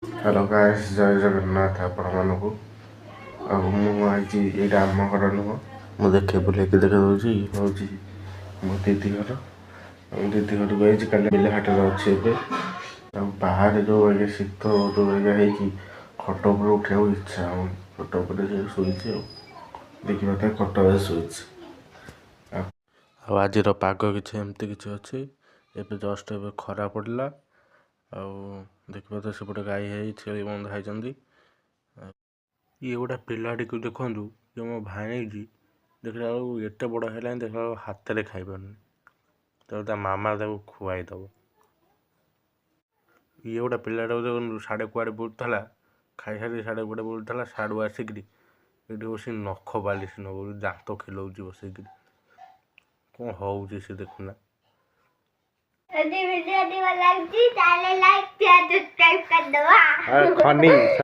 Hello guys, ଜୟ ଜଗନ୍ନାଥ ଆପଣମାନଙ୍କୁ। ଆଉ ମୁଁ ଆଜି ଏଇଟା ଆମ ଘର ନୁହଁ, ମୁଁ ଦେଖେ ବୁଲେଇକି ଦେଖେଇ ଦେଉଛି। ଇଏ ହେଉଛି ମୋ ଦିଦି ଘର। ଆଉ ଦିଦି ଘରକୁ ଆଇଛି, କାଲି ବିଲ ହାଟରେ ଅଛି ଏବେ। ଆଉ ବାହାରେ ଯେଉଁ ଆଜ୍ଞା ଶୀତ ଯେଉଁ ଆଜ୍ଞା ହେଇଛି, ଖଟ ଉପରେ ଉଠିବାକୁ ଇଚ୍ଛା ହେଉନି। ଖଟ ଉପରେ ସେ ଶୋଇଛି, ଆଉ ଦେଖିବା ତ ଖଟରେ ଶୋଇଛି। ଆଉ ଆଜିର ପାଗ କିଛି ଏମିତି କିଛି ଅଛି। ଏବେ ଜଷ୍ଟ ଏବେ ଖରା ପଡ଼ିଲା। ଆଉ ଦେଖିବା ତ ସେପଟେ ଗାଈ ହେଇ ଛେଳି ବନ୍ଧା ହେଇଛନ୍ତି। ଇଏ ଗୋଟେ ପିଲାଟିକୁ ଦେଖନ୍ତୁ, ଇଏ ମୋ ଭାଣିଜୀ। ଦେଖିଲା ବେଳକୁ ଏତେ ବଡ଼ ହେଲାଣି, ଦେଖିଲା ବେଳକୁ ହାତରେ ଖାଇପାରୁନି, ତ ତା ମାମା ତାକୁ ଖୁଆଇଦେବ। ଇଏ ଗୋଟେ ପିଲାଟାକୁ ଦେଖନ୍ତୁ, ସାଢ଼େ କୁଆଡ଼େ ବୁଲୁଥିଲା, ଖାଇସାରି ସାଢ଼େ କୁଆଡ଼େ ବୁଲୁଥିଲା। ସାଡ଼ୁ ଆସିକିରି ଏଠି ବସି ନଖ ପାଲିସ ନଗଉଛି, ଦାନ୍ତ ଖେଲଉଛି ବସିକିରି। କ'ଣ ହଉଛି ସେ ଦେଖୁନା। ଯଦି ଭିଡ଼ିଓଟି ଭଲ ଲାଗୁଛି, ତାହେଲେ ଲାଇକ୍, ସେୟାର, ସବସ୍କ୍ରାଇବ୍ କରିଦେବା। ଖନି।